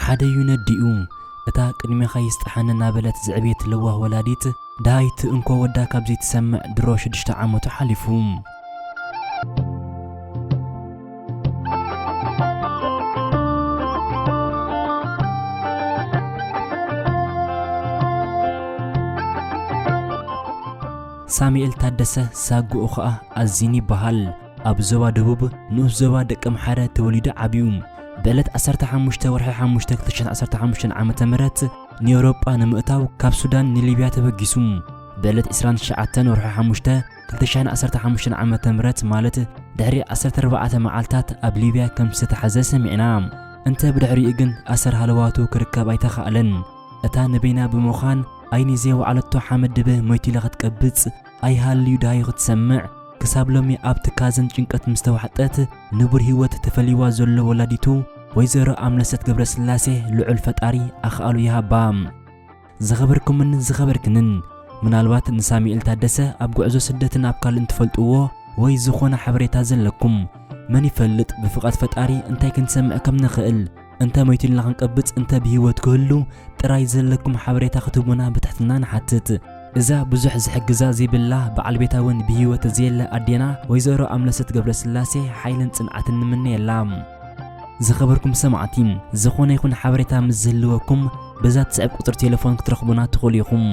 ሓደ እዩ ነዲኡ። እታ ቅድሜኻ ይስጥሓኒ እናበለት ዘዕብየት ለዋህ ወላዲት፣ ደሃይቲ እንኮ ወዳ ካብ ዘይትሰምዕ ድሮ ሽዱሽተ ዓመቱ ሓሊፉ። ሳሙኤል ታደሰ ሳጉኡ ኸኣ ኣዚን ይበሃል። ኣብ ዞባ ደቡብ ንኡስ ዞባ ደቀምሓረ ተወሊዱ ዓብዩ። ብዕለት ዓሰርተ ሓሙሽተ ወርሒ ሓሙሽተ ክልተ ሽሕን ዓሰርተ ሓሙሽተን ዓመተ ምህረት ንኤውሮጳ ንምእታው ካብ ሱዳን ንሊብያ ተበጊሱ። ብዕለት ዕስራን ትሽዓተን ወርሒ ሓሙሽተ ክልተ ሽሕን ዓሰርተ ሓሙሽተን ዓመተ ምህረት ማለት ድሕሪ ዓሰርተ ኣርባዕተ መዓልታት ኣብ ሊብያ ከም ዝተታሕዘ ሰሚዕና። እንተ ብድሕሪኡ ግን ኣሰር ሃለዋቱ ክርከብ ኣይተኻእለን። እታ ንበይና ብምዃን ዓይኒ ዘይወዓለቶ ሓመድ ድበ ሞይቱ ኢላ ክትቀብጽ ኣይሃልዩ ደሃዩ ክትሰምዕ፣ ክሳብ ሎሚ ኣብ ትካዝን ጭንቀት ምስ ተዋሕጠት፣ ንቡር ህይወት ተፈልይዋ ዘሎ ወላዲቱ ወይዘሮ ኣምለሰት ገብረስላሴ ልዑል ፈጣሪ ኣኽኣሉ ይሃባ። ዝኸበርኩምን ዝኸበርክንን፣ ምናልባት ንሳሙኤል ታደሰ ኣብ ጉዕዞ ስደትን ኣብ ካልእን ትፈልጥዎ ወይ ዝኾነ ሓበሬታ ዘለኩም፣ መን ይፈልጥ ብፍቓድ ፈጣሪ እንታይ ክንሰምዕ ከም ንኽእል፣ እንተ ሞይቱ ኢልና ክንቀብጽ እንተ ብህይወት ክህሉ ጥራይ ዘለኩም ሓበሬታ ክትህቡና ብትሕትና ንሓትት። እዛ ብዙሕ ዝሕግዛ ዘይብላ በዓል ቤታ እውን ብህይወት ዘየለ ኣዴና ወይዘሮ ኣምለሰት ገብረስላሴ ሓይልን ጽንዓትን ንምነየላ። ዝኸበርኩም ሰማዕቲ፣ ዝኾነ ይኹን ሓበሬታ ምስ ዝህልወኩም በዛ ትስዕብ ቁጽሪ ቴሌፎን ክትረኽቡና ትኽእሉ ኢኹም።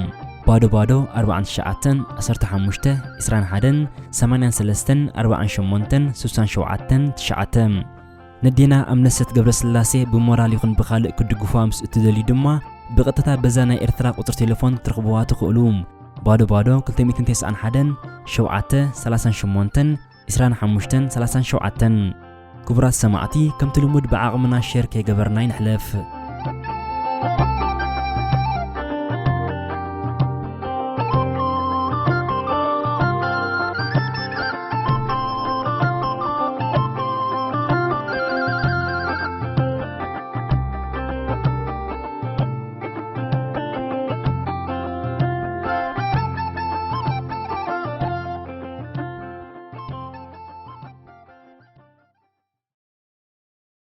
ባዶ ባዶ ኣርባዓን ትሽዓተን ዓሰርተ ሓሙሽተ ዕስራን ሓደን ሰማንያን ሰለስተን ኣርባዓን ሸሞንተን ስሳን ሸውዓተን ትሽዓተ። ነዴና ኣምለሰት ገብረስላሴ ብሞራል ይኹን ብኻልእ ክትድግፉዋ ምስ እትደልዩ ድማ ብቐጥታ በዛ ናይ ኤርትራ ቁጽሪ ቴሌፎን ክትረኽቡዋ ትኽእሉ። ባዶ ባዶ ክልተ ሚእትን ተስዓን ሓደን ሸውዓተ ሰላሳን ሸሞንተን ዕስራን ሓሙሽተን ሰላሳን ሸውዓተን። ክቡራት ሰማዕቲ፣ ከምቲ ልሙድ ብዓቕምና ሼር ከይገበርና ይንሕለፍ።